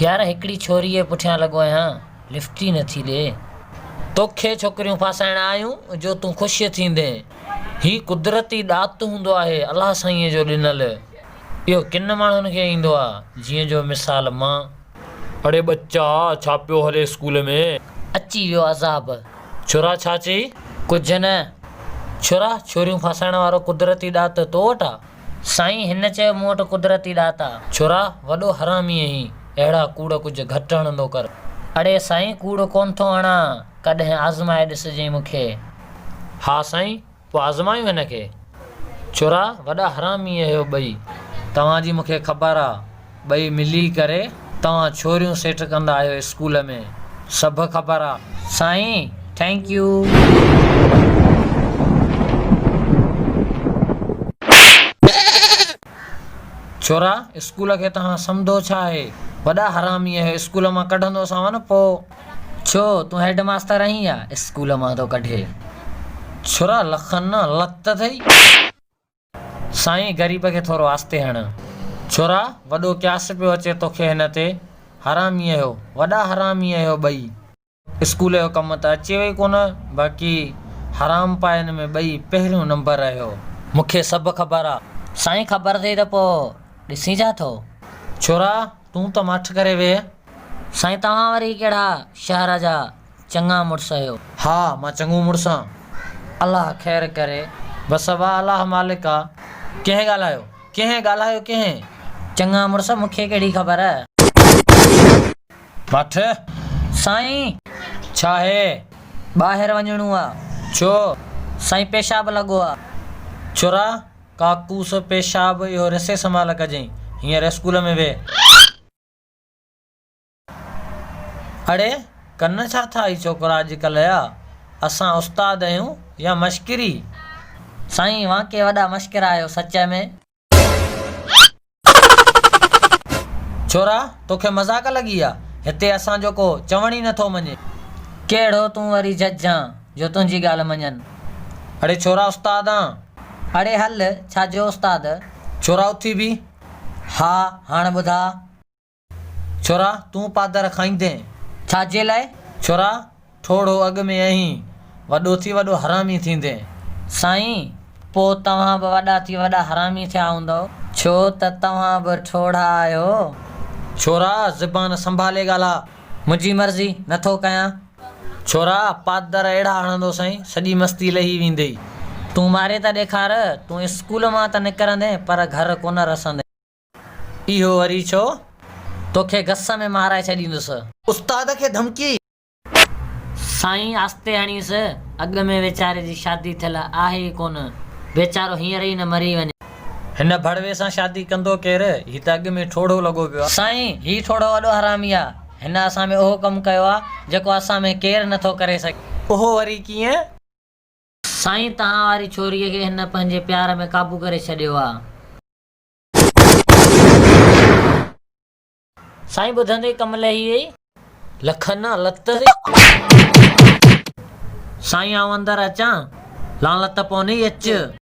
يار هڪڙي ڇوريء پٺيان لڳو آهيان، لفٽ ئي نٿي ڏئي. توکي ڇوڪريون ڦاسائڻ آيون جو تون خوش ٿيندين. هي قدرتي ڏات هوندو آهي الله سائينء جو ڏنل. اهو ڪن ماڻهن کي ايندو آ، جيئن جو مثال مان. اڙي ٻچا، ڇا پيو هلي اسڪول ۾؟ اچي ويو عذاب. ڇورا ڇا چئي؟ ڪجهه نه. ڇورا، ڇوريون ڦاسائڻ وارو قدرتي ڏات تو وٽ آ؟ سائين، هن چيو مون وٽ قدرتي ڏات آ. ڇورا، وڏو حرامي آهين، اهڙا ڪوڙ ڪجهه گهٽ هڻندو ڪر. اڙي سائين، ڪوڙ ڪونه ٿو هڻان، ڪڏهن آزمائي ڏسجئين مون کي. ها سائين، پوء آزمايون هن کي. ڇورا، وڏا حرامي آهيو ٻئي. توهان جي مون کي خبر آ. ٻئي ملي ڪري توهان ڇوريون سيٽ ڪندا آهيو اسڪول ۾. سڀ خبر آ. سائين، thank you. ڇورا، اسڪول کي توهان سمڌو ڇا آهي؟ وڏا حرامي آهيو، اسڪول مان ڪڍندوسانو نه پوء. ڇو، تون هيڊ ماستر آهين يا اسڪول مان ٿو ڪڍي؟ ڇورا، لکن نه لت اٿئي. سائين، غريب کي ٿورو آهستي هڻ. ڇورا، وڏو قياس پيو اچي توکي هن تي. حرامي آهيو، وڏا حرامي آهيو ٻئي. اسڪول جو ڪم ته اچيو ئي ڪونه، باقي حرام پائن ۾ ٻئي پهريون نمبر رهيو. مون کي سڀ خبر آ. سائين خبر اٿئي ته پوء ڏسين ڇا ٿو؟ ڇورا، تون ته ماٺ ڪري ويهه. سائين توهان وري ڪهڙا شهر جا چڱا مڙس آهيو. ها، مان چڱو مڙس آن. الله خير ڪري. بس ابا الله مالڪ آ. ڪنهن ڳالهايو؟ ڪنهن ڳالهايو ڪنهن؟ چڱا مڙس مون کي ڪهڙي خبر. ماٺ! سائين! ڇا هي؟ ٻاهر وڃڻو آ. ڇو؟ سائين پيشاب لڳو آ. ڇورا! ڪاڪوس، پيشاب، اهو رسيس مهل ڪجئين. هينئر اسڪول ۾ ويهه. اڙي! ڪن ڇا ٿا هي ڇوڪرا اڄڪلهه جا. اسان استاد آهيون يا مشڪري؟ سائين وانڪي وڏا مشڪرا آهيو سچ ۾. ڇورا، توکي مذاق لڳي آ؟ هتي اسان جو ڪو چوڻ ئي نٿو مڃي. ڪهڙو تون وري جج آن، جو تنهنجي ڳالهه مڃن. اڙي ڇورا استاد آن. اڙي هل، ڇا جو استاد؟ ڇورا اٿي بيهه. ها، هاڻ ٻڌاء. ڇورا، تون پادر کائيندين. ڇا جي لاء؟ ڇورا، ٺوڙهو اڳ ۾ آهين، وڏو ٿي وڏو حرامي ٿيندين. سائين، پوء توهان به وڏا ٿي وڏا حرامي ٿيا هوندؤ. ڇو ته توهان به ٺوڙها آهيو. ڇورا، زبان سنڀالي ڳالهاء. منهنجي مرضي، نه ٿو ڪيان. ڇورا، پادر اهڙا هڻندوسئين، سڄي مستي لهي ويندئي. تون ماري ته ڏيکار، تون اسڪول مان ته نڪرندين، پر گهر ڪونه رسندين. اهو وري ڇو؟ توکي گس ۾ مارائي ڇڏيندس. استاد کي ڌمڪي؟ سائين آستي هڻيس، اڳ ۾ ويچاري جي شادي ٿيل آهي ئي ڪونه، ويچارو هينئر ئي نه مري وڃي. هن ڀڙوي سان شادي ڪندو ڪير؟ هي ته اڳ ۾ ٺوڙهو لڳو پيو آ. سائين، هي ٺوڙهو وڏو حرامي آ. هن اسان ۾ اهو ڪم ڪيو آ، جيڪو اسان ۾ ڪير نه ٿو ڪري سگهي. اهو وري ڪيئن؟ سائين، توهان واري ڇوريء کي هن پنهنجي پيار ۾ قابو ڪري ڇڏيو آ. سائين ٻڌندي ڪم لهي ويئي. لکن لت تي. سائين آئون اندر اچان؟ لان لت پوني اچ.